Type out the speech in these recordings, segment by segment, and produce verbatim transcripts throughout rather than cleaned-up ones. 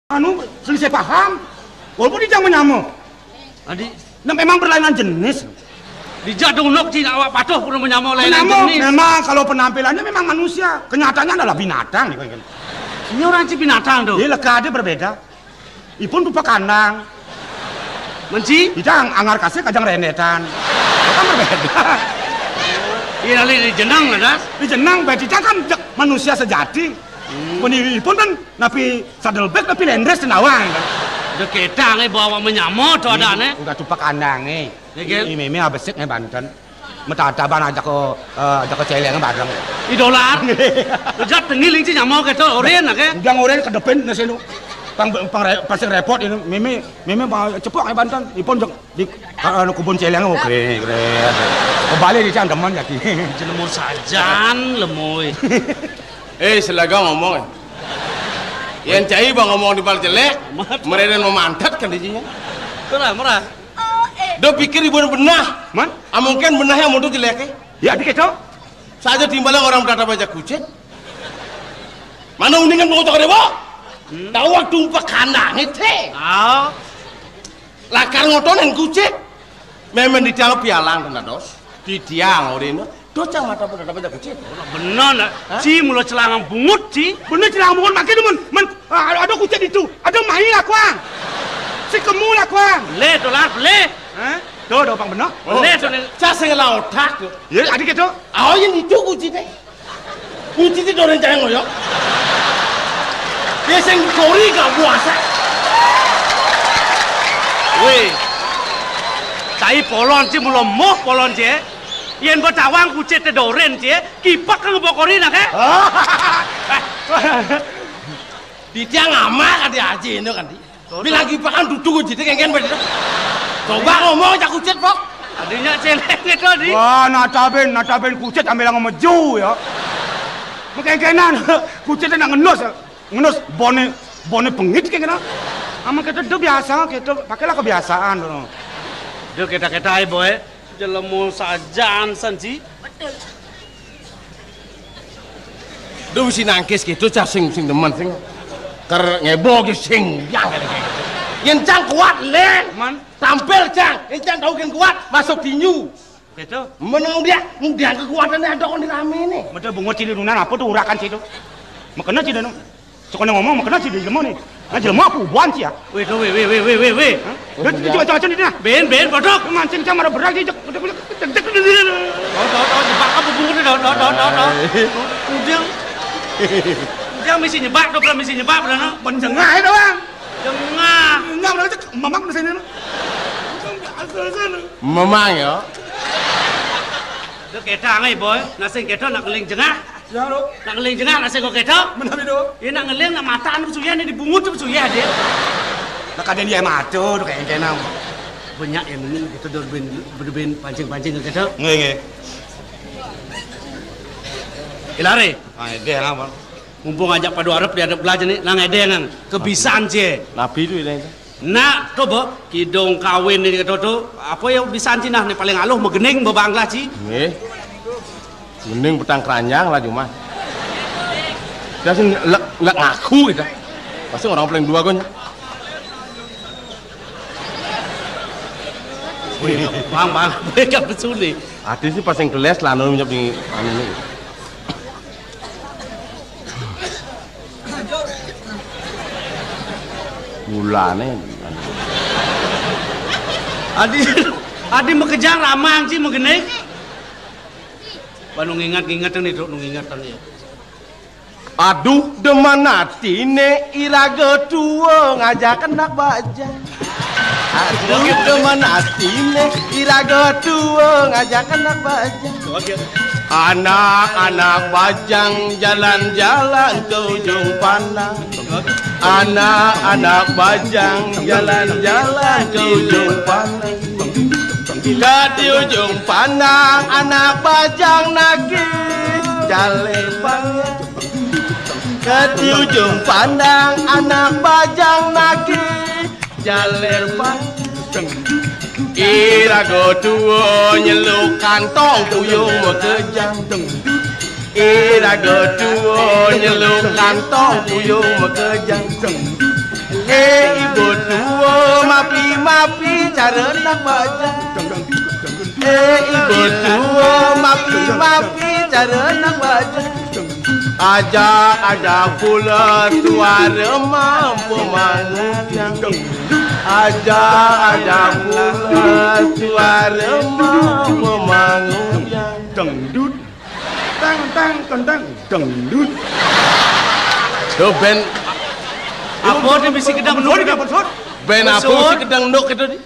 anu, selisih paham. Walaupun dia jangan menyama. Adi, nah, memang berlainan jenis. Dijak dong nok cina awak patuh pun menyama lainan jenis. Memang kalau penampilannya memang manusia, kenyataannya adalah binatang. Ini orang ci binatang tuh. Iya, leka ada berbeda. Ipun rupa kandang. Menci? Kita ang-, anggar kasih kajang rendetan. Itu kan berbeda. Iya, nanti di jenang ada. Di jenang, berarti kan manusia sejati. Hmm. Ipun kan napi sadelbek, napi lendres tenawang kan. Udah ketang eh bawa menyamo tuh ada aneh. Udah tupak kandang eh. Ya, kan? Ini meme abesik nih banten. Metataban ajak ke, eh, ajak ke celeng bareng. Idolar. Lejat tengiling ci nyamo keto oren ake. Udah ngoren ke depan nasi nu. Pang, pang re-, pasti repot ini. Meme, meme mau cepok ya banten. Ipun jek di, eh, anu kebun celeng oke, keren. Kembali di can teman ya ki. Jelemo sajan lemoy. Eh, selaga ngomong. Yang cai bang ngomong di bal celek, mereka mau mantat kan di sini. Murah, murah. Do pikir ibu benah. Man? Ah, mungkin benah yang mutu jelek eh. Ya, dikit tuh. Saja timbalan orang berada baca kucit. Mana uningan mau cakar dewa? Hmm. Tahu waktu umpak kandang itu. Ah. Lakar ngotonin kucit. Memang di tiang pialang kena dos. Di tiang orang itu. Dos cang mata berada baca kucit. Bener nak. Hah? Ci mula celangang bungut ci. Bener celangang bungut makin mun. Man, ah, ada kucit itu. Ada main lah kuang. Si kemu lah kuang. Leh dolar leh. Hah? Tuh, tuh, Bang Beno. Oh, boleh, tuh, nih. Cak sing lah otak tuh. Ya, adik itu. Oh, yang itu kucing teh. Kucing itu orang jangan ngoyok. Dia sing kori gak puasa. Weh. Cai polon ci, mula moh polon ci. Yen betawang kucing tedoren ci, kipak kang bokori nak, eh? Di tiang amak kan di aji itu kan di. Bilang kipakan duduk kucing itu kengken bener. Coba ngomong cak kucing, Pok. Adanya celeng itu, Di. Wah, nataben, nataben kucing ambil yang meju ya. Mengkengkenan, kucing itu nak ngenus, ngenus bone, bone pengit kengkenan. Ama kita do biasa, kita pakailah kebiasaan dulu. Do kita-kita ae, Boy. Jelemo sajan sanji. Betul. Duh, si nangkis gitu, cah sing, sing demen, sing. Ker ngebo ki sing, yang kayak gitu. Yen cang kuat, Len. Man. Tampil, cang. Yen cang tahu kan kuat, masuk tinju. Gitu. Menang dia, dia kekuatannya ada kon di rame nih. Betul bungut sini dunan apa tuh urakan situ. Makanya sih, Danu. Sekolah ngomong, makanya sih di jelema nih. Nah, jelema apa buan sih ya? Weh, tuh, weh, weh, weh, weh, weh, weh. Hah? Dia tuh coba-coba nih, nah. Ben, ben, bodoh. Mancing cang marah berat sih, cek, cek, cek, cek, cek. Tahu, tahu, tahu, jebak apa bungut, tahu, tahu, tahu, tahu, tahu. Ujang. Ujang misi nyebak, tuh, misi nyebak, bener, no? Penjengah itu, Bang. Jengah. Jengah, bener, cek, mamang di sini, no. Biasa sana. Mamang, ya. Itu kita, ngai, boy. Nasi kita nak keling jengah. Ya, lo. Nak ngeling jengah, nak sego ketok. Bener, Bido. Ya, nak ngeling, nak mata anu suyah nih, dibungut tuh suyah dia. Nak kadang dia mata tuh kayak kenang. Banyak yang mungkin kita dorbin, dorbin pancing-pancing ke kita. Nggih, nggih. Ilare. Ah, dia apa? Mumpung ajak padu arep di arep belajar nih, nang edeng nang kebisan cie. Nabi itu ini. Nak, coba, kidung kawin ini kata tu, apa ya bisan ci nah, ni paling aluh megening bebanglah ci. Nggih. Mending petang keranjang lah cuma. Dia sing lek, lek ngaku gitu. Pasti orang paling dua konya. Bang, bang, mereka besuni. Ati sih pas yang keles lah, anu, nyep di anu ini. Mulane. Adi, adi makejang ramang ci magening. Ba nu nginget-nginget nih, Duk, nu nginget nih. Aduh, demen atine iraga tua ngajak anak bajang. Aduh, demen atine iraga tua ngajak anak bajang. Anak-anak bajang jalan-jalan ke ujung pandang. Anak-anak bajang jalan-jalan ke ujung pandang. Ke di ujung pandang anak bajang naki jaler pandang. Ke di ujung pandang anak bajang naki jaler pandang. Iraga tua nyeluk kantong puyung makejang. Iraga tua nyeluk kantong puyung makejang. Eh, ibu tua mapi-mapi cara nak bajang. Eh, ibu tua mapi-mapi cara nak bajang. Ajak-ajak pula suara mampu mangujang. Ajak-ajak pula suara mampu mangujang. Dangdut. Tang, tang, tang, tang. Dangdut. Tuh, band. Apa dia mesti kedang nuk? Sorry, apa, sorry? Band apa mesti kedang nuk itu, di?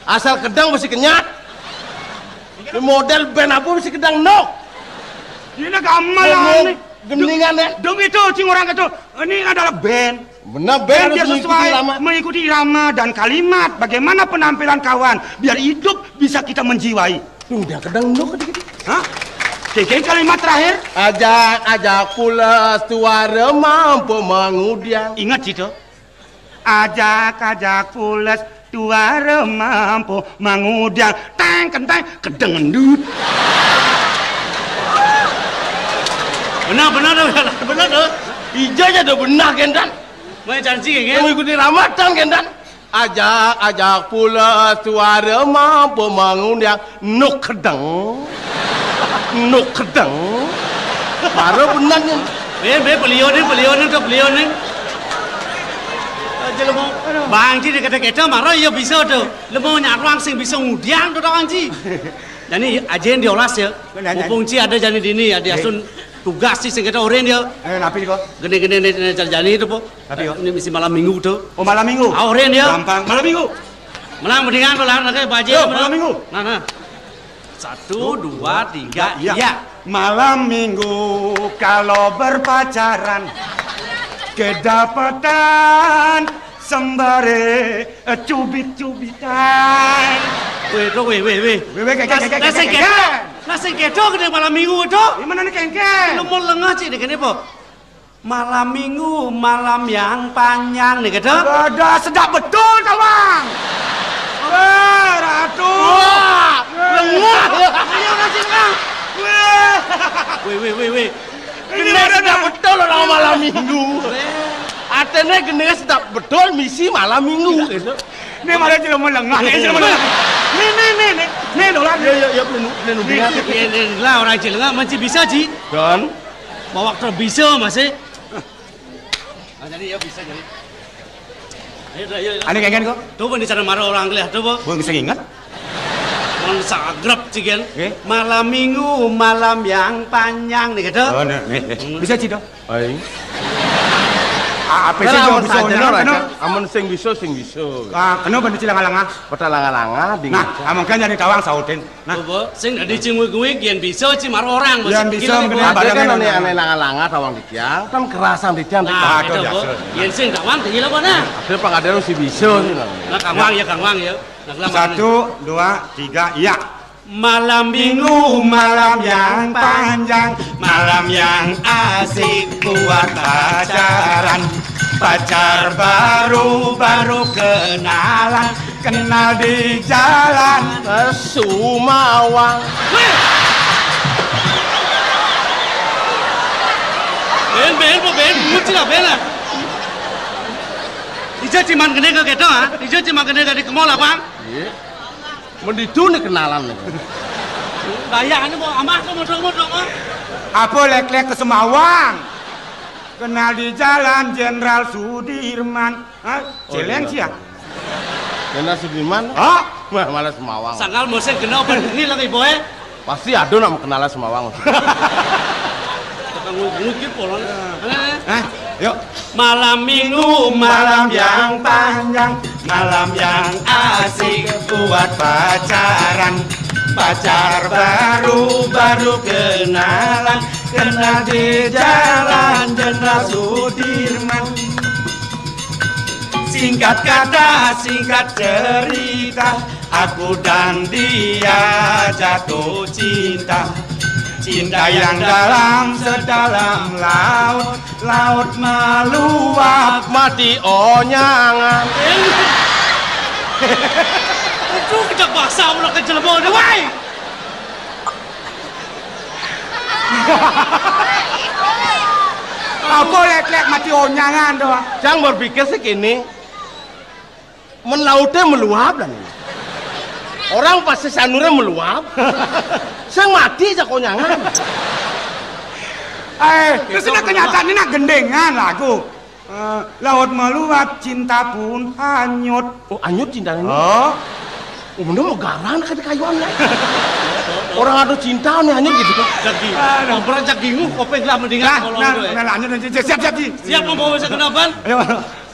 Asal kedang mesti kenyat. Ini model band apa mesti kedang nuk? Ini gamelan nih. Gendingan, ya? Dong itu, cing orang itu. Ini adalah band. Benar, band harus dia mengikuti sesuai irama. Mengikuti irama dan kalimat. Bagaimana penampilan kawan? Biar hidup bisa kita menjiwai. Udah kedang nuk dikit. Hah? Kengkeng kalimat terakhir. Ajak-ajak pules suara mampu mengudiang. Ingat situ. Ajak-ajak pules suara mampu mengudiang. Teng kenteng kedeng endut. Benar, benar, benar, benar, tuh. Ija aja udah benar, Gendan. Mau janji, Gen? Mengikuti ramatan, Gendan. Ajak-ajak pula suara mampu mengundang nuk kedeng. Nuk kedeng. Baru benar nih. Be, be, beliau nih, beliau nih, tuh, beliau nih. Aja lu mau. Bang Ji dikata-kata marah, ya bisa tuh. Lu mau nyarwang sing bisa ngudiang tuh, Bang Ji. Jadi, aja yang diolas ya. Benar, mumpung Ji ada jadi dini ya, diasun tugas sih sing kita orin ya. Eh, napi kok? Gini-gini nih, nih, cari jani itu, po. Tapi, yo. Ini mesti malam minggu, tuh. Oh, malam minggu? Ah, oren, yo. Gampang. Malam minggu. Malam mendingan, malam nanti, Pak Haji, yo, malam. Malam minggu. Nah, nah. Satu, dua, tiga, iya. Iya. Malam minggu kalau berpacaran, kedapatan sembare, eh, cubit-cubitan. Weh, tuh, weh, weh, weh. Weh, weh, kek, kek, kek, kek, kek. Lah, sing ketok, lah, sing ketok, kene malam minggu, tuh. Di mana nih, kengkeng? Lu mau lengah, Cik, nih, kene, po. Malam minggu, malam yang panjang nih, gitu. Ada sedap betul, Tawang. Weh, Ratu. Wah, lengah. Ayo, Ratu, lengah. Weh. Weh, weh, weh, weh. Ini ada sedap betul orang malam minggu. Weh. Atene gini sedap betul misi malam minggu, gitu. Ini malah jelema lengah, ini jelema lengah. Nih, nih, nih, nih. Nih, dolar. Ya, ya, ya, pelenu, pelenu. Nih, nih, nih, lah, orang jelema masih bisa, Ji. Dan? Bawa terus bisa, masih. Ah, jadi ya bisa jadi. Ayo, ayo, ayo. Ane kengen kok. Coba di sana marah orang kelih, coba. Gua bisa ingat. Orang sagrep cigen. Eh? Malam minggu, malam yang panjang nih gitu. Oh, nih, nih, nih. Hmm. Bisa, Ci, dong? Ayo. Ah, apa sih, amun bisa saja, orang, amun sing bisa, sing bisa. Ah, kenapa nih, Ci, langa-langa? Pada langa-langa, dingin. Nah, amun kan jadi tawang sautin. Nah. Coba, sing dadi cingwig-wig, yen bisa, Ci, marah orang. Yen bisa, mesti mending gini. Ada kan aneh-aneh langa-langa, tawang titiang, kan kerasan titiang. Nah, itu, Bu. Yen sing tawang, tinggi lah, Bu, nah. Ada pang ada si bisa, sih, nah. Nah, Kang Wang, ya, Kang Wang, ya. Nah, satu, dua, tiga, iya. Malam minggu, malam yang panjang, malam yang asik buat pacaran. Pacar baru, baru kenalan, kenal di jalan. Sumawang. Weh! Ben, ben, po, ben, nguci lah, ben lah. Ijo ciman kene ke keto, ha? Ijo ciman kene ke di kemol, apa? Iya. Menditu nih kenalan nih. Bayangane mau amah ke modong-modong, ah. Apa lek-lek ke Semawang? Kenal di jalan Jenderal Sudirman. Hah? Oh, Celeng iya. Sih ya? Jenderal Sudirman? Hah? Wah, malah Semawang. Sangkal musim kena apa ini lagi, boy? Pasti ada nak kenalan Semawang. Tukang ngukir polon. Hah? Yuk. Malam minggu, malam yang panjang, malam yang asik buat pacaran. Pacar baru, baru kenalan, kenal di jalan Jenderal Sudirman. Singkat kata, singkat cerita, aku dan dia jatuh cinta. Cinta yang dalam sedalam laut, laut meluap. Mati onyangan. Aduh, kita basah ulah ke jelema ni, wai. Apa lek-lek mati onyangan to? Cang berpikir sih kene. Men lauté meluap lan. Orang pas sesanure meluap. Sing mati jak onyangan. Eh, terus ini kenyataan ini nak gendengan lagu. Eh, laut meluap, cinta pun hanyut. Oh, hanyut cinta ini? Oh. Oh, bener mau garang nak kata kayuan ya. Orang ada cinta nih hanyut gitu tuh. Jagi. Aduh. Ngobrol jagi, uh, kopeng lah mendingan. Nah, kalau nah, gitu ya. Nah, lanjut aja. Siap, siap, Ji. Siap, mau bawa saya ke depan? Ayo.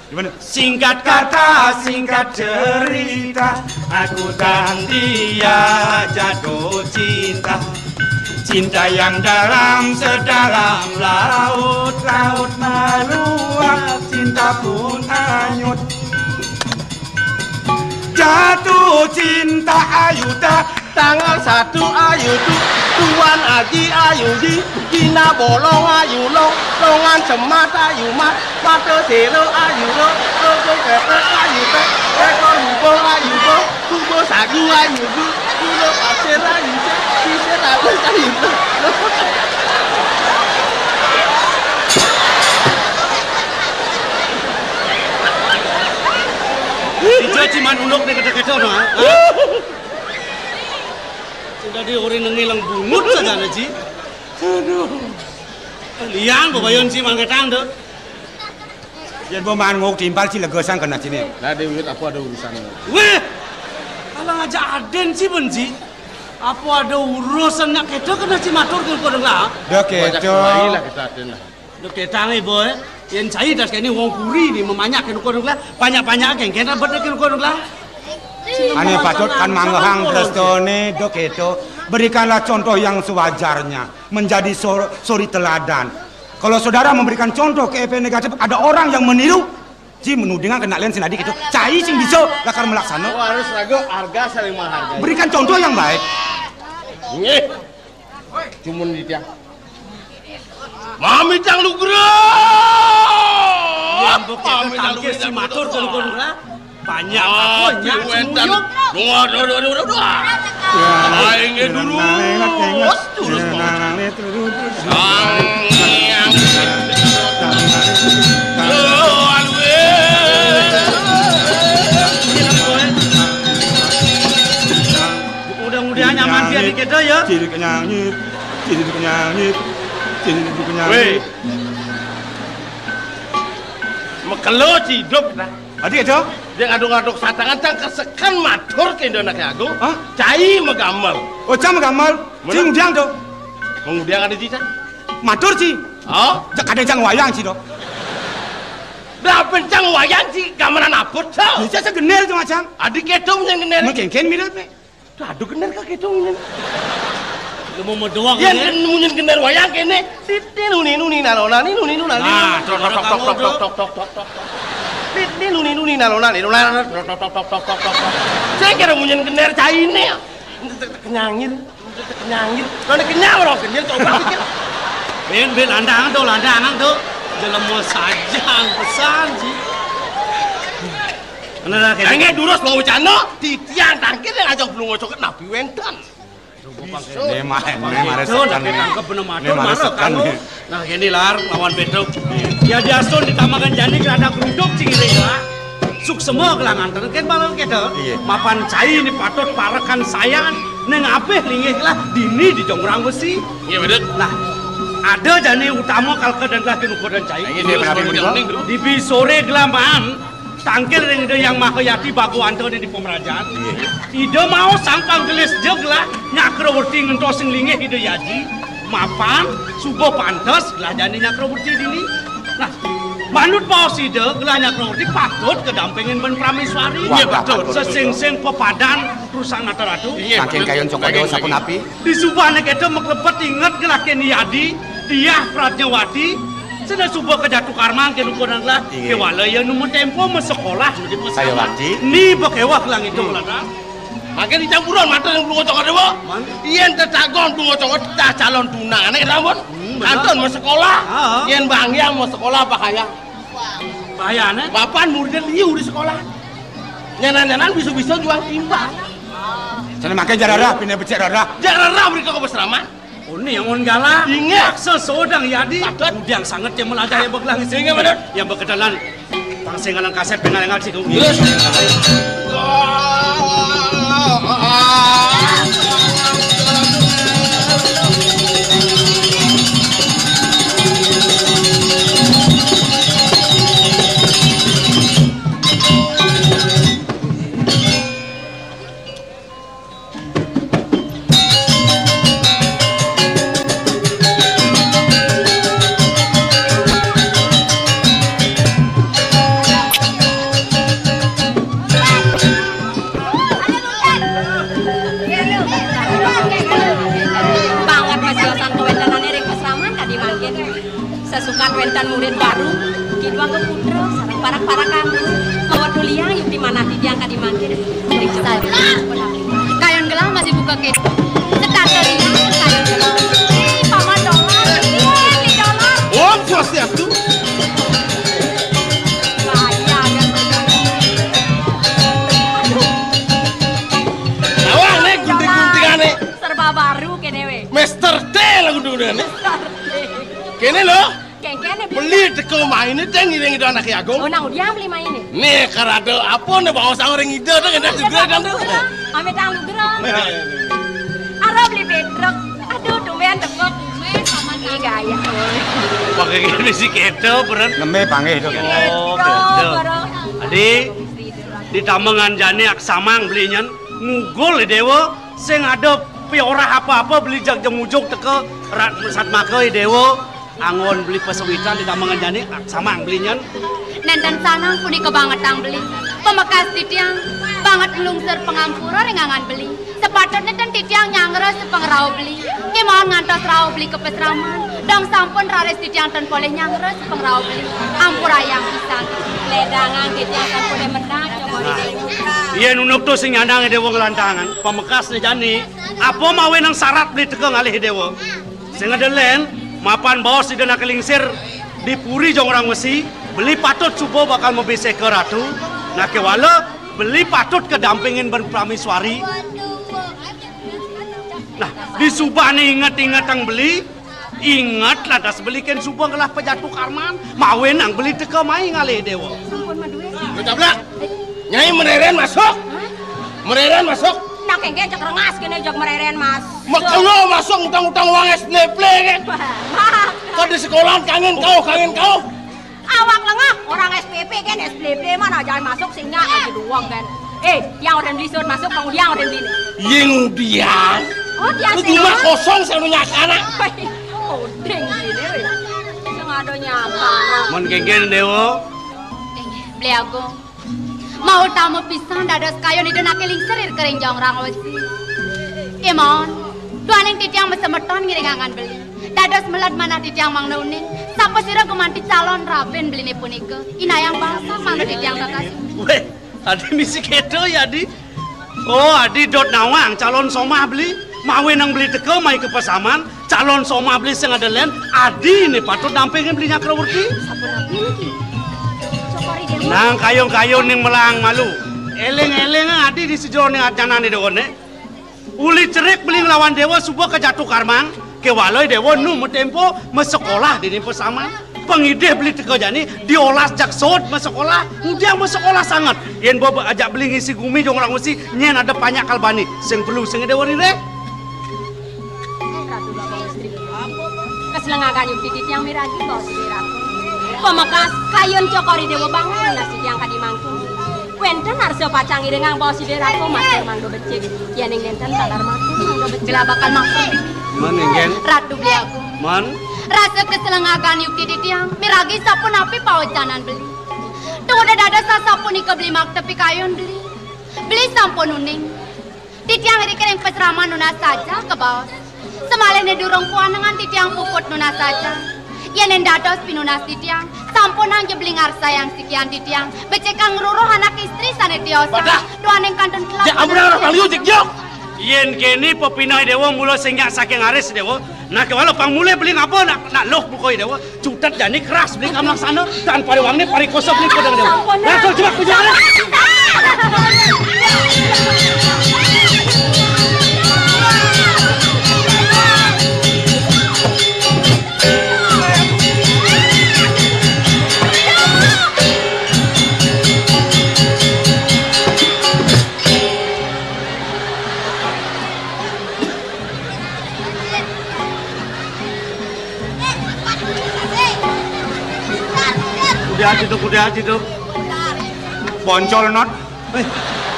Gimana? Singkat kata, singkat cerita, aku dan dia jatuh cinta. Cinta yang dalam sedalam laut, laut meluap, cinta pun hanyut. Jatuh cinta ayu tak. Tanggal satu ayu tu, Tuan Aji ayu ji, Cina bolong ayu long, longan semat ayu mat, mata sela ayu lo, logo kepek ayu pek, ekor hubung ayu bo, hubung sagu ayu bu, gula pasir ayu cek, sisir ayu ayu lo. Ijo ciman uluk nih kecek-kecek no, ha? Sing dadi ora nengileng bungut sajane, Ji. Aduh. Liang kok bayon si mangketang to. Yen pemahan nguk timpal si legesan kena sini. Lah Dewi apa ada urusan? Weh. Alang aja aden si benci. Apa ada urusan nak kedo kena si matur ke kodeng lah? Dah kedo. Lah kita aden lah. Dok ketang ibu eh. Yen cai das kene wong puri ni memanyak kene kodeng lah. Banyak-banyak kengken abet kene kodeng lah. Ane patut kan manggehang prestone dok kedo. Berikanlah contoh yang sewajarnya. Menjadi sor- suri teladan. Kalau saudara memberikan contoh ke efek negatif, ada orang yang meniru. Ji menudingan kena len sinadi gitu. Cai sing bisa lakar melaksana. Oh, harus lagu harga saling menghargai. Berikan contoh yang baik. Nggih. Cumun di tiang. Mami tang lugra. Mami tang lugra. Banyak apa nya semuyung. Dua, dua, dua, dua, dua. Aing dulu. Terus, terus. Sang Hyang. Lo, aduh. Mudah-mudahan nyaman dia dikit ya. Ciri kenyangit, ciri kenyangit, ciri kenyangit. Weh. Mekelo ciduk dah. Adi aja. Dia ngaduk-ngaduk satangan cang kesekan matur ke Indo Anak Agung. Hah? Cai megamel. Oh, cang megamel. Mana? Cing udiang tuh. Mengudiang ada ci cang. Matur ci. Oh? Cak ada cang wayang ci tuh. Dah pencang wayang ci gamelan aput so. Bisa segenir tuh macam. Adi kedo yang genir. Mungkin kan mirip nih. Aduh, gener kagé dong, nyen. Lu mau doang, ya? Yen munyen gener wayang kene, titin nuni nuni nalona ni nuni nuna ni. Nah, tok, tok, tok, tok, tok, tok, tok, tok. Titin nuni nuni nalona ni nuna tok, tok, tok, tok, tok, tok. Saya kira munyen gener caine. Kenyangir, kenyangir. Nang kenyang orang kenyang coba pikir. Ben, ben, landangan tuh, landangan tuh. Jelema sajang pesan sih. Bener lah, kayak Engke durus mau wacana, titiang tangkil yang ajak belum ngocok nabi wenten. Ini mah, ini mah resekan nih. Tangkep bener matur, marah kamu. Nah, gini lar, lawan Pedro. Ya diasun ditambahkan jani kerada geruduk cingire lah. Suksema kelangan terken malam kita. Iya. Mapan cai ini patut parekan sayan neng apih linggih lah dini di jongrang besi. Iya, bener. Nah, ada jani utama kalka dan lah kinukur dan cai. Ini dia berapa ini, Bro? Dibi sore gelaman. Tangkil ring Ida Yang Maha Yati bago antone di pemerajan. Iya. Ida mau sang panggelis jeg lah Nyakrawerti ngentos sing linggih Ida Yaji. Mapan suba pantes gelah jani Nyakrawerti dini. Nah, manut baos Ida gelah Nyakrawerti patut kedampingin ben prameswari. Iya, betul. Sesing-sing pepadan rusang nata ratu. Iya, saking betul. Kayun cokot saking, saking. Sapunapi? Di subane keta maklebet inget gelah keni Yadi, Diah Pratnyawati. Sena suba ka Jatu Karman ke nukunan lah. Iya. Kewala ya nu tempo masekolah nu di pesawat. Saya wakti. Ni bakewah lang itu lantas. Makin dicampuran mata yang belum ngocok ada, Bo. Man? Yen tetagon belum ngocok tah calon tunangan, eh, Rambon. Hmm, benar. Kantun mau sekolah. Ah. Yen Bang Yang mau sekolah bahaya. Bahaya, ne? Papan muridnya liu di sekolah. Nyanan-nyanan bisa-bisa jual timbang. Sana makin jararah, pindah becek rarah. Jararah mereka ke peseraman. Oni yang on galah. Inggih. Paksa sodang yadi. Patut. Udiang sanget yang melajah yang begelang. Inggih, patut. Yang berkenalan. Pang sing ngalang kasep, pengalang aksi kau. Terus. Banget masiosan kawéntenané ring pasraman kadi mangkin. Sasukat wénten murid baru, kidua ka putra, sareng parak-parak kanggo. Mawa tuliang yukti manah titiang kadi mangkin. Kayun gelah masih buka kéto. Setata liang, kayun gelah. Ih, Paman Dolar. Ih, Ni Dolar. Om Swastiastu. Bahaya, ya. Aduh. Nawang, né, gunting-guntingané. Serba baru kéné, wé. Master T lah gunting-guntingané. Kéné lho. Kéngkéné beli. Beli teka mainé, Céng, ngiring Ida Anaké Agung. Oh, nang udiang beli mainé? Nih, karada apa né baos ring Ida, Céng, enak juga, Céng, tuh. Amit anugerah. Ara beli Pétruk. Aduh, tumbén tepuk. Ih, gaya. Pakai gini sih kéto, Bren. Neme panggih itu. Oh, kéto. Adi, di tamengan jani aksamang beli nyén, ngugul, Déwa, sing ada piorah apa-apa beli jag jemujug teka rat satmaka, Déwa. Anggon beli pasawitan di tamengan jani, aksamang beli nyén. Nénten sanang punika bangetang beli. Pamekas titiang banget nglungsur pangampura ring anggan beli. Sepatutné ten titiang nyanggra sapangrauh beli. Kémaon ngantos rauh beli ka pasraman. Dong sampun raris titiang ten polih nyanggra sapangrauh beli. Ampurayang pisan. Lédangang titiang sampun medal, coba. Nah, yén unduk to sing nyandang Déwa nglantangan, pamekasné jani, apa mawinan sarat beli teka ngalih Déwa? Sing ada lén, mapan baos Ida Anaké Lingsir di Puri Jongrang Wesi, beli patut suba bakal mabisik ka ratu. Nah, kéwala beli patut kadampingin ban praméswari. Nah, disubané inget-ingetang beli, inget lantas beli kén suba ngelah pajatukarman, mawinan beli teka mai ngalih Déwa. Sampun madué. Lu tablak. Nyai marerén masuk. Hah? Marerén masuk. Nah, kéngkén cek rengas kéné jeg marerén masuk. Makelo masuk utang-utang uang S P P kan. Wah, mah. Kan di sekolahan kangen kau, kangen kau. Awak lengah, orang S P P kan, S P P mana jangan masuk sing nyak aja doang kan. Eh, yang orang beli suruh masuk, Bang Udiang orang beli. Yang Udiang? Oh, dia. Lu sih, cuma kosong selalu nyasana. Odeng gini, weh. Sing ada nyapa. Mun kéngkén, Déwa. Inggih, Beli Agung. Mautama pisan dados kayun Ida Anaké Lingsir ring Jongrang Wesi. Kémaon, duaning titiang masemeton ngiring anggan beli. Dados meled manah titiang mangda uning, sapasira gumanti calon rabin beliné punika. Inayang basa mangda titiang kakasih. Wéh, adi misi kéto ya, Adi? Oh, adi dot nawang calon somah beli. Mawinan beli teka mai ka pasaman, calon somah beli sing ada lén, adiné patut dampingin beli nyakrawerti. Sapunapi niki? Cokor I Déwa. Nang kayun-kayun ning melang malu. Éling-éling adi di sajeroning ajanané Déwa né. Uli cerik beli nglawan Déwa suba kajatuh karmang, kéwala Déwa nu matémpo masekolah dini pasaman. Pangidih beli teka jani, diolas jak sod masekolah, ngudiang masekolah sanget. Yén bob ajak beli ngisi gumi Jongrang Wesi, nyén ada panjak kalbani. Sing perlu sing ada wari reh. Ratu Bapak Istri. Kaselengagan yukti titiang miragi baos Ida Ratu. Pamekas kayun cokor I Déwa banget nunas titiang kadi mangkin. Wénten arsa pacang iringang baos Ida Ratu matur mangda becik. Yéning nénten taler matur mangda becik. Bila bakal matur. Mén, Inggih. Ratu Beli Agung. Mén. Rasa kaselengagan yukti titiang, miragi sapunapi pawecanan beli. Tuh udah dados sasapunika beli maktepi kayun beli. Beli sampun uning. Titiang iriki ring pasraman nunas saja kabaos. Samalihné durung puanengan titiang puput nunas saja. Yén dados pinunas titiang, sampunang ja beli ngarsayang sikian titiang. Becikang ngruruh anak istri sané tiosan. Wadah. Duaning kantun telak. Jak ambrang anak baliu, jik, jik. Yén kéné pepineh Déwa mula sing nyak saking aris Déwa. Nah, kéwala pang mulih beli ngaba nak, nak luh buka Déwa. Cutet jani keras beli kamlaksana. Tan pariwangné parikosa beli kodang Déwa. Sampun. Langsung jebak bujang. Sampun. Dia situ, dia situ. Poncol not. Eh,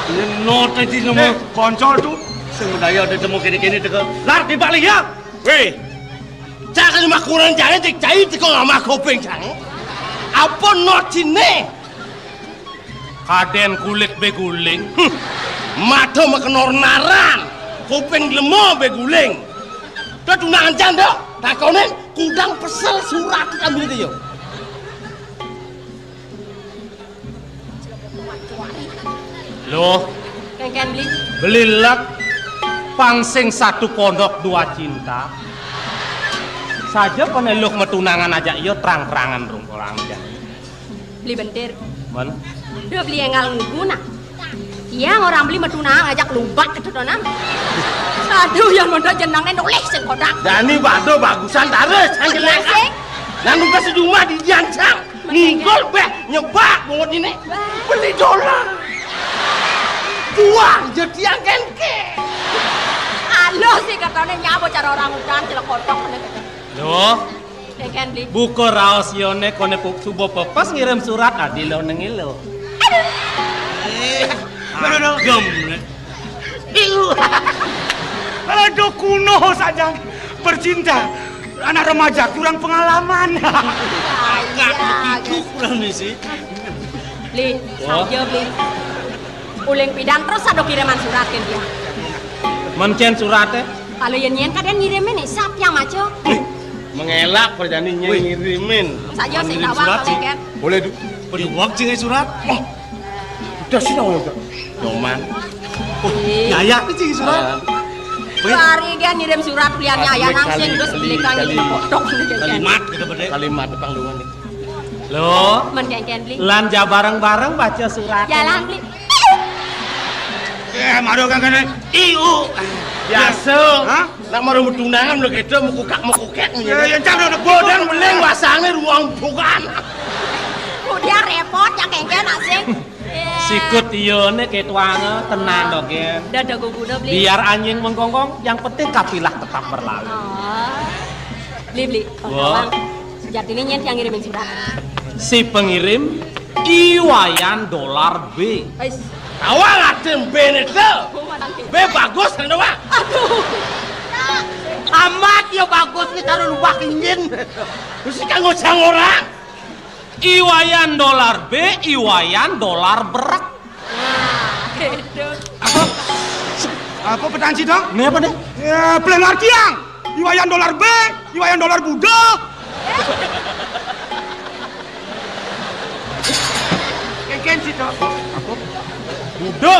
ini not aja nama. Eh, poncol tuh. Sing daya ada temu kene-kene teka. Lar di balik ya. Weh. Cak lima kurang jangan cek cai teko sama kopeng jangan. Apa not sini? Kadén kulit bé guling. Mata makenor naran, kuping lemo bé guling. Dah tunangan janda, takonin kudang pesel surat kami itu yo. Loh, Kengken beli. Beli lek pang sing satu pondok dua cinta. Saja peneluh metunangan aja iyo terang-terangan rung orang jadi. Beli bentir. Men. Udah beli enggal ngugu nah. Iya, orang beli metunang ajak lumbak gitu to nang. Aduh, yang mondok jenangnya nulis sing kodak. Dani bado bagusan taris, yang jelek. Sing. Nang nugas di rumah di jancang. Ngigol beh nyebak bungut ini. Beli dolar. Buang jadi yang kenke. Alo sih katanya nyabo cara orang udan celek kotok. Loh, Kengken beli. Buka raos yone kone pu-, subo pepes ngirim surat adi lo nengi lo. Eh, aduh, aduh. Gem. Iu. Aduh, kuno saja bercinta. Anak remaja kurang pengalaman. Agak begitu kurang nih sih. Beli, saja beli. Uling pidan terus ada kiriman surat ke dia. Mencen suratnya? Kalau yang nyen kadang ngirimin nih, siapa yang maco? Mengelak perjani nyai ngirimin. Saja sing ngirim tawang surat sih. Kan? Boleh du. Boleh wak sing surat. Oh. Udah sih dong udah. Doman. Oh, iya. Yaya itu sing surat. Wih. Hari dia ngirim surat pilihannya ayah langsung terus beli kali, kali, kotok gitu kan. Kalimat gitu bener. Kalimat depan lu nih. Lo, men kengken beli. Lan ja bareng-bareng baca surat. Jalan beli. Eh, maro kan kene. Iu. Biasa. Hah? Nak maro tunangan lo gitu mukukak-mukukek. Eh, yang cak udah bodang beling wasangnya ruang bukan. Udah repot ya kengken asing. Sikut iyo ne ketuanga tenang dong, Gen. Dada guguna beli. Biar anjing menggonggong, yang penting kafilah tetap berlalu. Oh. Beli beli. Wah. Bang. Sejatinya nyen yang ngirimin surat. Si pengirim Iwayan dolar B. Ais. Awang atem B ne to. B bagus kan doang. Aduh. Amat ya bagus nih taruh lubak injin. Terus kan ngocang orang. Iwayan dolar B, Iwayan dolar berak. Nah, itu. Apa? Apa petang sih dong? Ini apa nih? Ya, pelengar tiang. Iwayan dolar B, Iwayan dolar Budo. Kengken sih dong. Apa? Budo.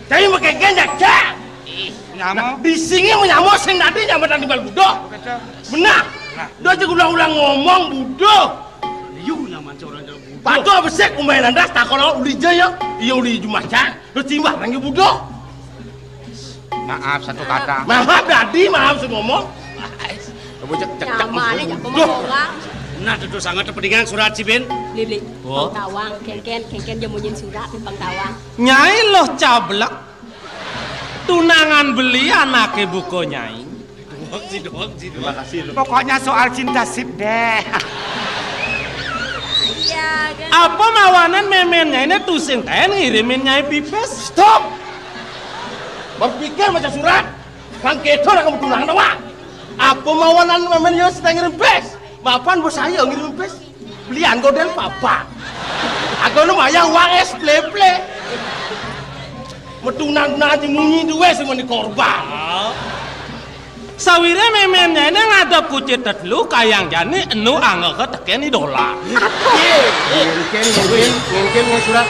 Tapi mau kengken ya, Cak. Ih, nyamo. Di sini mau nyamo sing tadi nyamo tadi bal Budo. Benar. Nah. Dia aja ulang-ulang ngomong Budo. Yu nyaman seorang jalan Budo. Patu besek umai landas tak kalau uli jaya. Iya uli jumaca. Lu timbah lagi Budo. Maaf satu kata. Maaf tadi maaf semua. Coba cek cek cek. Nyaman aja ngomong orang. Nah, itu sangat kepentingan surat si Ben. Beli beli. Wah. Pengtawang, kengken, kengken dia munyin surat di pengtawang. Nyai loh cablek. Tunangan beli anake buka nyai. Doang sih, doang sih. Terima kasih. Pokoknya soal cinta sip deh. Iya, kan? Apa mawanan memen nyai ini tusing ten ngirimin nyai pipis? Stop. Berpikir macam surat. Kang keto nak kamu tunangan apa? Apa mawanan memen yo sedang ngirim pes? Mapan bos saya ngirim pes. Belian godel papa. Aku nu mayang uang es pleple. Metunang-tunang aja munyi duwe semua ni korban. Sawire memennya ini ngadep kucit tetelu kayang jani enu angga ke teken ni dolar. Mungkin, mungkin, mungkin mau surat.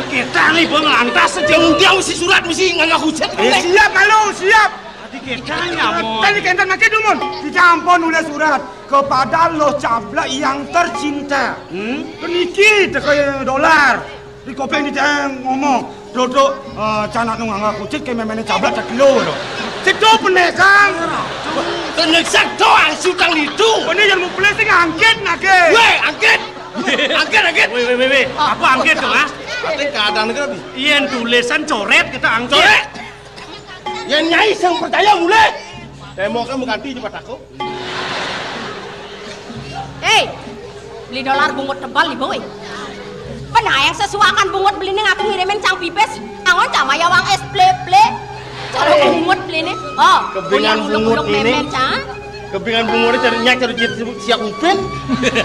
Kita nih bang lantas aja. Dia mesti surat mesti ngangga kucit. Eh, siap malu, siap. Tadi kita nyamon. Tadi kita nanti dumun. Kita ampun oleh surat kepada lo cablak yang tercinta. Hmm? Peniki teke dolar. Di kopeng di teng ngomong, "Dodok, eh, canak nung angga kucit ke memene cablak tak kilo lo." Cedo penekang. Tenek sak doang sutang itu. Ini yang mau beli sing angkit nake. Weh, angkit. Angkit, angkit. Weh, weh, weh, weh. Apa angkit tuh, ah? Ate kadang negeri. Iya, tulisan coret kita angkit. Coret. Yang nyai sing percaya mulai. Temboknya mau ganti cepat aku. Hei, Beli dolar bungut tebel ibu, eh. Penayang sesuakan bungut beliné ngaku ngirimin cang pipis. Angon cama yawang es plé-plé. Cara bungut beliné. Oh, kebingan bungut ini. Memen, cang. Kebingan bungut ini cari nyak cari jit siap Upin.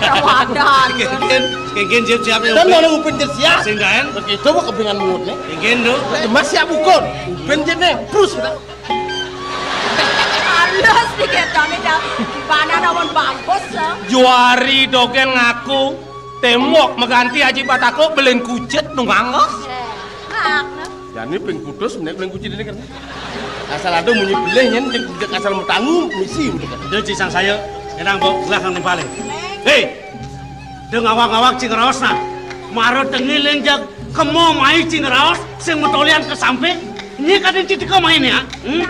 Rawadan. Kegen, kegen siap siap. Dan mana Upin jit siap? Singgahan. Begitu kebingan bungut nih. Kegen do. Mas siap bukan. Upin jit nih. Terus kita. Halus dikit dong, ini dah. Gimana namun bagus, ya? Juari dogel ngaku tembok mengganti Haji Batako belen kucit nunggang. Eh, mak, nah. Jani ping putus, menek ping kucit ini kan. Asal ada munyi beleh, nyen, jek, jek asal metangu, misi, gitu kan. Dia cisang saya, enang bawa gelah nang paling. Hei, dia ngawang-ngawang cing raos nah. Mara tengiling jak kemo mai cing raos, sing metolian ke samping. Ini kadin cing teka mai ya. Hmm?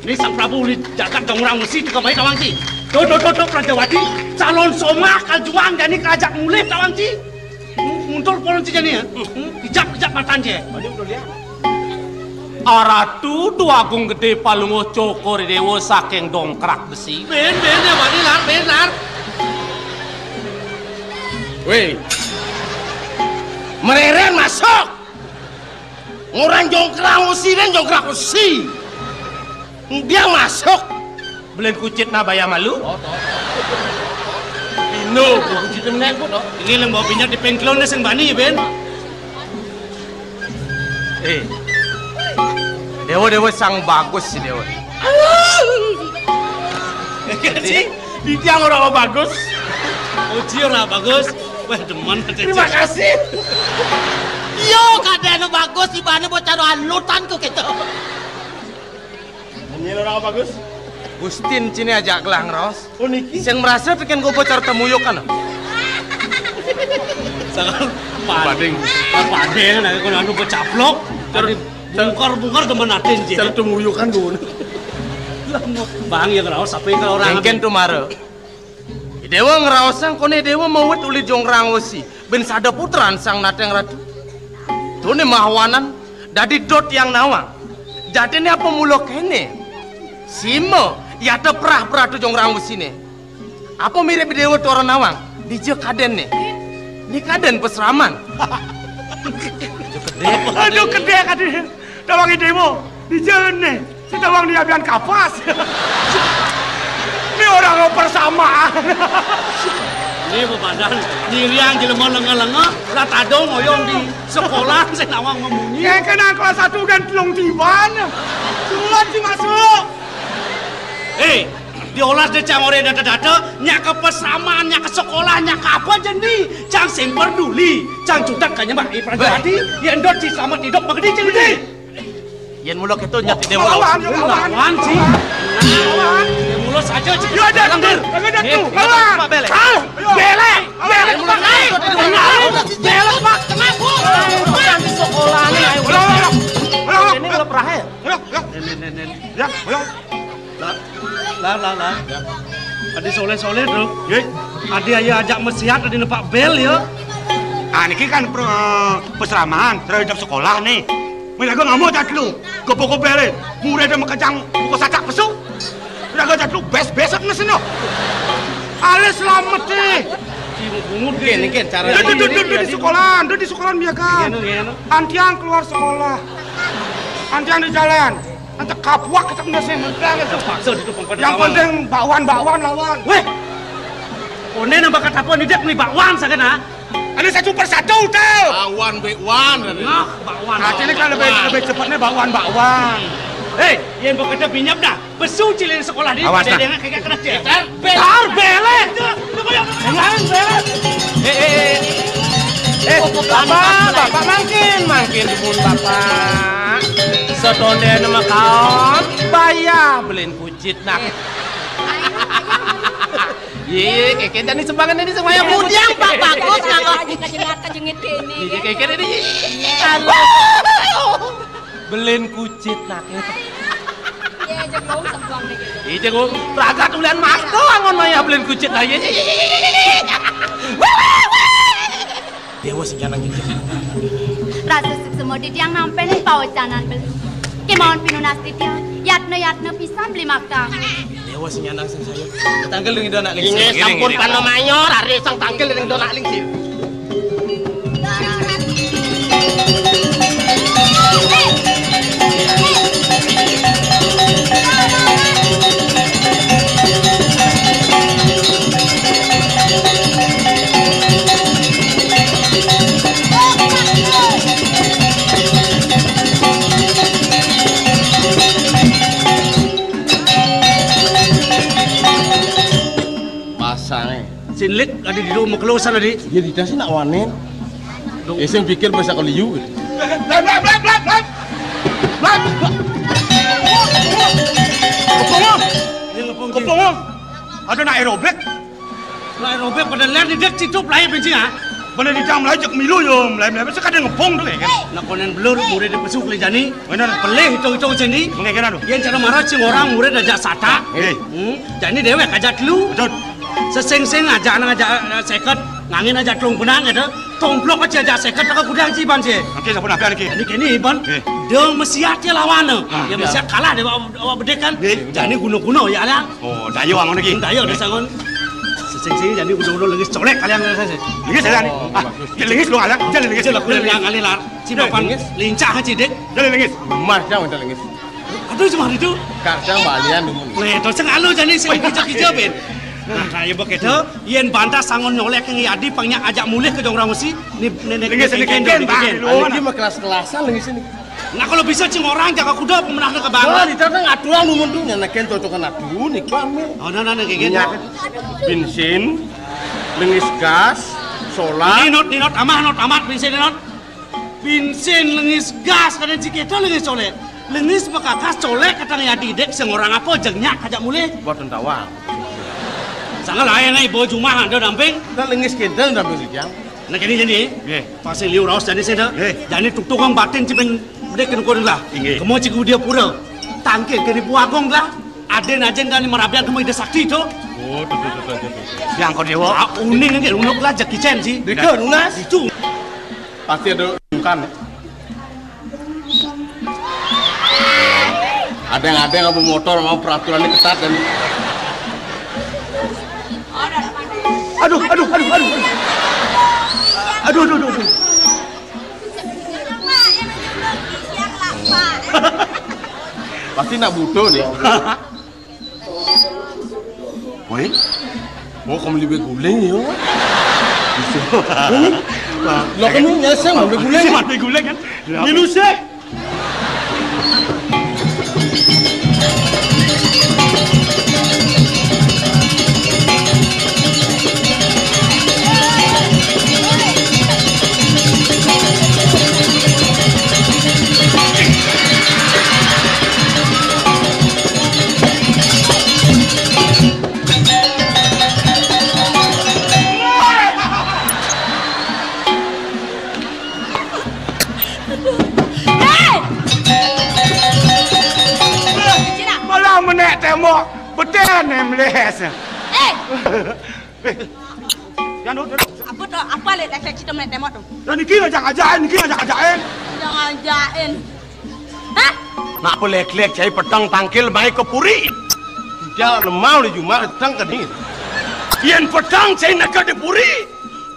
Ini Sang Prabu uli jagat dong orang mesti teka mai tawang cing. Tuh, tuh, tuh, tuh, Prajawati, calon somah kajuang jani kajak mulih tawang cing. Hmm, mundur polon cing jani ya. Hmm, ijak, ijak matan cing. Banyak udah lihat. Aratu Dwagung Gedé Palungguh Cokor Déwa saking Dongkrak Besi. Ben, ben, ya, Bani, lar, ben, lar. Wéh. Mereren masuk. Ngurang jongkrak usi dan jongkrak usi. Dia masuk. Belen kucit na baya malu. Pino, kucit menek, Bu, toh. Ini lem bawa pinjat di pengklon sing bani, Ben. Eh. Dewa, Dewa sang bagus si Dewa. Sih, di tiang orang bagus. Oh, dia orang bagus. Wah, demen aja. Terima kasih. Yo, kadang anu bagus, ibane bocah anu alutan kok gitu. Ini orang bagus. Gustin cini aja gelang ros. Oh, niki. Sing merasa tekan gue bocor temuyuk kan. Sangat pading. Pading, nah, kalau anu becaplok, Cer-, cer-, bungkar-bungkar demen atin, Ji. Cer temuyuk kan gue. Bang, ya, ngeraos apa ya kalau orang Engken tuh mara. Dewa ngeraosang kone Dewa mawet uli jongrang wesi. Ben sada putran sang nateng ratu. Tune mahawanan dadi dot yang nawang. Jadine apa mula kene? Sima, yata prah pratu jongrang wesine. Apa mirip Dewa Tora Nawang? Dija kadenne. Ni kaden pesraman. Aduh, kedek, aduh. Tawang idemu. Dija ne. Si tawang ni abian kapas. Ni orang persamaan. Ini bebadan. Nyiriang jelema lenga-lenga. Lah tadong oyong di sekolah. Saya nawang memunyi. Yang kena kelas satu dan telung tiban. Surat si masuk. Hei, diolas deh cang ore data-data, nyak ke pesraman, nyak ke sekolah, nyak ke apa jendi, cang sing peduli, cang cudak kanya mbak Ibrahim Hati, yang dot si selamat hidup mengerti jendi. Yen mula keto nyati dewa lawan. Lawan, lawan. Lawan sih. Lawan. Yen mula saja sih. Yo ada tuh. Ada tuh. Lawan. Pak Belek. Belek. Belek. Belek. Belek. Pak. Kenapa? Bukan di sekolah nih. Ayo. Ini kalau perahe. Ayo, ayo. Nen, nen, nen, nen. Ya, ayo. Lah, lah, lah, lah. Adi soleh-soleh, Bro. Nggih. Adi ayo ajak mesiat, adi nepak bel ya. Ah, niki kan pro-, pesraman, terhadap sekolah nih. Mila gue ngamuk cat lu. Gopoko bele. Murid makejang buku sacak pesu. Mila gue cat lu bes-besek ngeseno. Ale selamat deh. Bungut gini, gini cara. Duduk, duduk, duduk di sekolahan, duduk di sekolahan biasa. Antiang keluar sekolah. Antiang di jalan. Antek kapuak kita punya sih mentang itu. Paksa di tukang pada. Yang penting bakwan-bakwan lawan. Weh. One nambah kata apa nih, Dek, nih bakwan sakena? Ada satu persatu tuh. Bakwan, bakwan. Nah, bakwan. Nah, ini kan lebih, lebih cepatnya bakwan-bakwan. Hei, yang bekerja binyap dah. Besu cilin sekolah di. Awas, nah. Yang kayak kena cek. Tar bele. Jangan bele. Eh, eh, eh. Eh, Bapak, Bapak mangkin, mangkin dipun Bapak. Setonde nama kaon, bayah belin kucit nah. Ye, keke jani sembangan ini semuanya mudiang, Pak, bagus, Pak. Aja kejengit, kejengit kene. Ye, keke ini. Belin kucit nah. Iya, jengong sembuang deh gitu. Iya, jengong. Ragat ulian mas to angon maya belin kucit nah. Ye. Dewa sing janang gitu. Rasa suksma di tiang nampen pawacanan beli. Kemauan pinunas di tiang. Yatna, yatna pisan beli makan. Awas nyandang sing saya. Tangkil dong, Indo, nak lingsir. Inggih, sampun panamayor, ari sang tangkil ring Indo, nak lingsir. Pasangé. Sinlik adi di rumah kelusan adi. Ya, di sing nak wanen. Duh. Eh, sing pikir bahasa keliu. Blam, blam, blam, blam, blam. Blam. Kepungong. Ini ngepung, Ki. Kepungong. Ada nak aerobik. Nak aerobik pada lihat di dek situ pelai benci, ah. Pada di dalam lagi cek milu yo, mulai mulai mesti kada ngepung tuh, ya kan? Nak konen belur, murid di pesuk lejani. Bener. Pelih hitung-hitung sini. Mengke kena tuh. Yang cara marah sing orang murid aja sata. Eh. Hmm. Jadi dewek aja telu. Betul. Sesing-sing aja nang aja, eh, seket, ngangin aja telung benang gitu. Tomplok aja aja seket, tak kudang ciban sih. Oke, sampun apa niki? Ini kini iban. Eh. Dong mesiat ya lawan. Ah, ya, iya. Mesiat kalah deh, awak, awak bedek kan. Eh. Jadi guna-guna ya, Alang. Oh, dayo angon iki. Dayo, eh, disangon. Sesing-sing jadi guna-guna lengis colek kalian saya. Lengis, Alang. Oh, ah, bagus. Lengis lu, Alang. Jadi lengis. Jadi lengis. Ngalir, lar. Si papan lengis. Lincah aja, Dek. Jadi lengis. Mas, jangan lengis. Aduh, cuma itu. Kadang balian dulu. Nah, terus sing alu jani sing kijo-kijo, Ben. Nah, kaya begitu, yen bantah sangon nyolek yang yadi pangnya ajak mulih ke jong orang mesti. Ni, ni, ni, lengis, ni, lengis, ni, lengis, lengis. Lengis. Ini mah kelas-kelasan lengis ini. Nah, kalau bisa cing orang jaga kuda pemenang ke bang. Wah, di sana ngaturan lu mundur, nyenekin cocokan adu nih kami. Oh, nah, nah, nah, kayak gitu. Minyak, bensin, lengis gas, solar. Ini not, ini not, amah not, amat bensin not. Bensin lengis gas, kadang cikita lengis colek. Lengis bekakas colek, kadang ya didek, sing orang apa, jengnya kajak mulih. Buat tawang. Sangat lain, eh, bawa jumah, ada damping. Nah, lengis kita damping sejam. Nah, kini jadi, eh. Nggih. Pasti liu raos jadi sih, dah. Nggih. Jadi tuk tukang batin, cipen bedek kena kurang lah. Nggih. Kemo cikgu dia pura. Tangkil kini buagong lah. Aden ajen dan merabian kemo ide sakti itu. Oh, tuh, tuh, tuh, tuh, tuh. Yang kau dewa. Ah, uning nggih, unuk lah, Jackie Chan sih. Deka, lunas. Itu. Pasti ada bukan, ya? Ada yang, ada yang mau motor, mau peraturannya ketat dan aduh, aduh, aduh, aduh, aduh. Aduh, aduh, aduh, aduh. Pasti nak butuh nih. Woi. Oh, kamu lebih guling ya? Bisa. Lo kamu nyesel lebih guling. Lebih guling kan? Minus ya? Hei! Malah menek tembok, beten yang melehes. Eh! Eh, yang dulu, yang dulu. Apa tu? Apa lek tak kita menek tembok tu? Dan niki ngajak-ngajakin, niki ngajak-ngajakin. Ngajak-ngajakin. Hah? Nak pelek-lek cai petang tangkil mai ke puri. Tidak lemau di jumah petang ke ni. Yen petang cai nak ke di puri.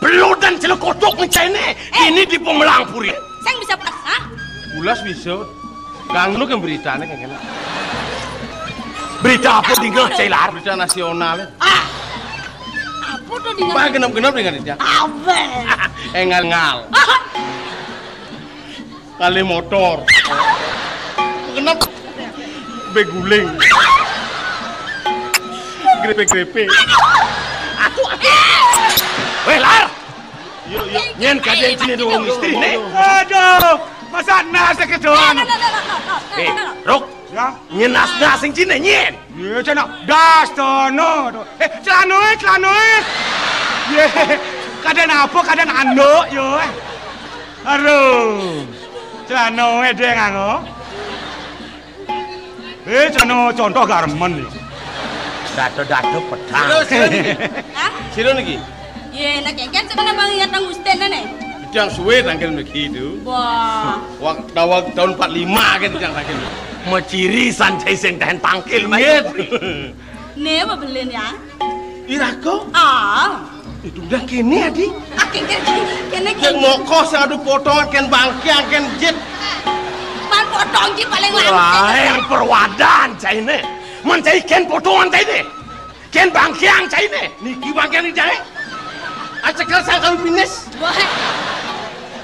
Peludan celekotok ni cai ni. Eh. Ini di pemelang puri. Sing bisa pulas, ha? Pulas bisa. Kang lu kan berita ni kan. Berita apa tinggal cai lar? Berita nasional. Ah. Apa tu tinggal? Bah genap-genap dengan dia. Apa? Engal-engal. Kali motor. Kenapa? Beguling. Grepe-grepe. Aduh, aduh. Weh, lar. Yuk, yuk. Nyen kaden sini dua istri nih. Aduh, masa nasi kedoan. Eh, Ruk. Ya. Nyen nas-nas sing Cina nyen. Iya, cina das dono. Eh, celanoe, celanoe. Ye, kadang apa, kadang anduk yo. Aduh. Celanoe deh nganggo. Eh, celana contoh garmen yo. Dado-dado pedang. Sira niki? Hah? Sira niki? Ye, nak kengken sebenarnya bang ingat nang Gusten nene. Itu yang suwe tangkil niki itu. Wah. Wak tawag tahun empat lima kan yang tangkil. Meciri sanjai sing tahan tangkil mai. Nggih. Né apa belin ya? Iraga? Ah. Itu udah kéné, Adi. Ah, kéné, kéné, kéné. Cek moko sing adu potongan kén bangkiang kén jit. Man potong jit paling lancar. Wah, yang perwadan cainé. Men cai kén potongan cainé. Kén bangkiang cainé. Niki bangkiang di jaé. Acekel sangkal pinis. Wah.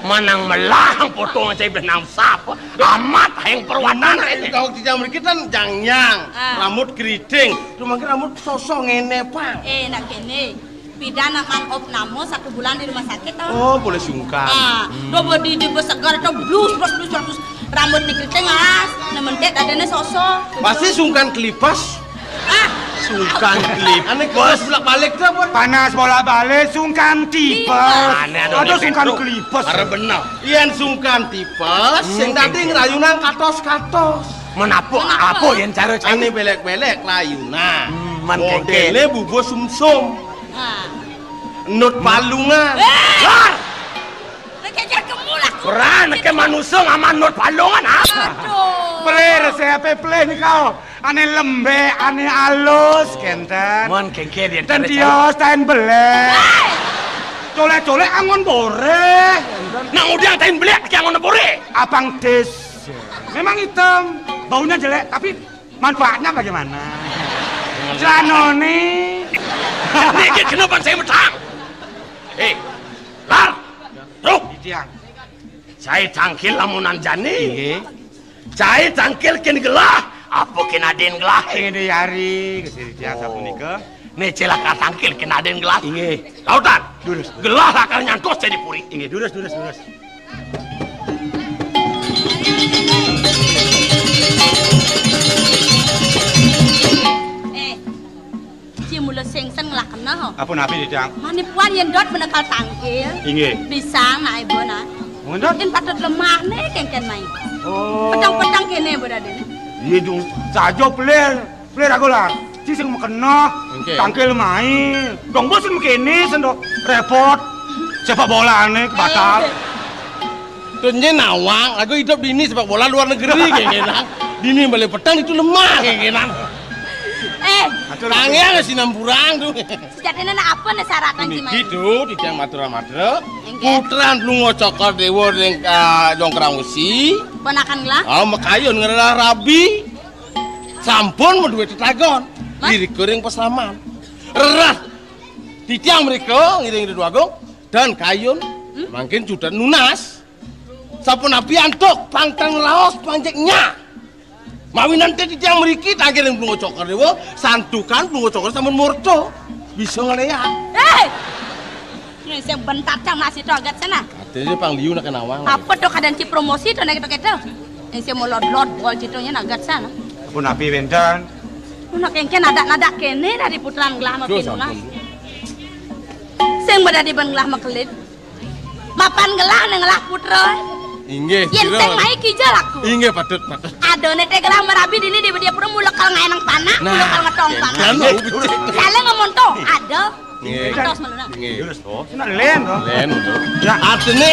Manang melah potongan cai benang sapa. Amat hayang perwadan cainé. Kau di jam mriki kan jangyang, ah, rambut keriting. Rumangké rambut sosok ngéné, Pang. Eh, nak kéné. Pidan nak man op namo satu bulan di rumah sakit, toh? Oh, boleh sungkan. Ah, hmm. Do bodi di segar, toh, blus, blus, blus, blus. Rambut dikeriting, ah, nementet adanya sosok. Pasti sungkan kelipes. Ah. Sungkan kelipes. Ané kelipes bolak-balik tuh apa? Panas bolak-balik, sungkan tipes. Tipes. Ané ada sungkan kelipes. Arep bener. Yén sungkan tipes, hmm, sing dadi ngrayunan katos-katos. Menapa? Menapa? Apa yén cara cai? Ané belek-belek layunan. Hmm, man kéngkén. Modélé bubuh sumsum. Nah. Nut palungan. Eh! Lar! Nek kéngkén kemu lah. Ora, nek manusa ngaman nut palungan, ah. Aduh. Pelih, resepé pelih nika. Ané lembek, ané alus, kénten. Mon kéngkén yén ten tios, ten belek. Hei! Colek-colek angon boreh. Nang udiang ten belek, ki angon boreh. Abang Des. Memang hitam, baunya jelek, tapi manfaatnya bagaimana? Celanoné. Niki kenapa saya metang? Eh, Lar. Tuh. Tiang. Cai tangkil lamunan jani. Inggih. Cai tangkil kén gelah, apa kén adin gelah? Sing diari, Gusti Tiang sapunika. Né celaka tangkil kén adin gelah. Inggih. Lautan. Durus. Gelah lakar nyantos cai di puri. Inggih, durus, durus, durus. Eh, Ci mula sengsen ngelah kena, ho. Apa napi, Didang? Mani puan yén dot menekal tangkil. Inggih. Bisa, nak ibu, nak. Mun dot? Yén patut lemah né kéngkén mai. Oh. Petang-petang kéné, Bu Raden. Iya, Dung. Saja pelir. Pelir aku lah. Ci sing mekena. Oke. Tangkil mai. Dong bos sing kéné sendok. Repot. Sepak bola né batal. Eh. Terus nyé nawang, aku hidup dini sepak bola luar negeri, kéngkénang. Dini balik petang itu lemah, kéngkénang. Eh, atur, tangiang sinampurang tuh. Sejatiné nak apa né syaratan, Ci Mai? Niki tuh, titiang matur-matur. Inggih. Putran Lunga Cokor Déwa ring, ah, Jongkrang Wesi. Ponakan gelah? Ah, makayun ngelah rabi. Sampun madué tetagon. Mas? Irika ring pasaman. Rerat. Titiang mrika ngiring Ida Déwa Agung dan kayun, hmm? Mangkin judan nunas. Sapunapi antuk pangkang laos panjek nya. Mawinan té titiang mriki tangkil ring Blunga Cokor Déwa, santukan Blunga Cokor sampun murta. Bisa ngléak. Héi! Né sing bentar cang masih to agat sana. Katanya pang liu nak nawang. Apa to kadang ci promosi to nek to kéto? Né sing molod-lod bol citanya nagat sana. Sapunapi wénten? Nak kéngkén nadak-nadak kéné dari putran gelah. Duh, makin sampun. Sing badadi ban gelah makelit. Mapan gelah né ngelah putra. Inggih, yén sira sing mai kija laku. Inggih, patut, patut. Ada né té gelah marabi dini di dia pura mula kal ngaénang panak, nah, mula kal ngetong panak. Kan mau becik. Salé ngomong to, ada. Nggih. Atos malu nak. Nggih. Terus to. Nak lén to. Lén to. Ya. Artiné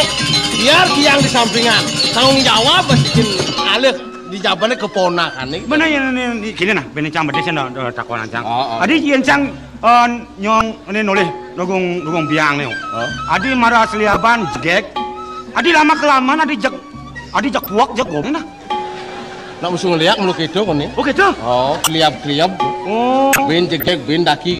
biar tiang di sampingan. Tanggung jawab basikin alih di jabané keponakané. Bener ya, né, né, gini nah, bener cang bedé sih, no, no, takonan cang. Oh, oh. Adi yén cang, eh, nyong né nolih dugung, dugung biang né. Oh. Adi mara seliaban jegég. Adi lama kelamaan adi jeg, adi jeg puak jeg gom nah. Nak musuh ngeliak mulu kéto koné. Oh, kéto? Oh, kliap-kliap. Oh. Bin jegég, bin daki.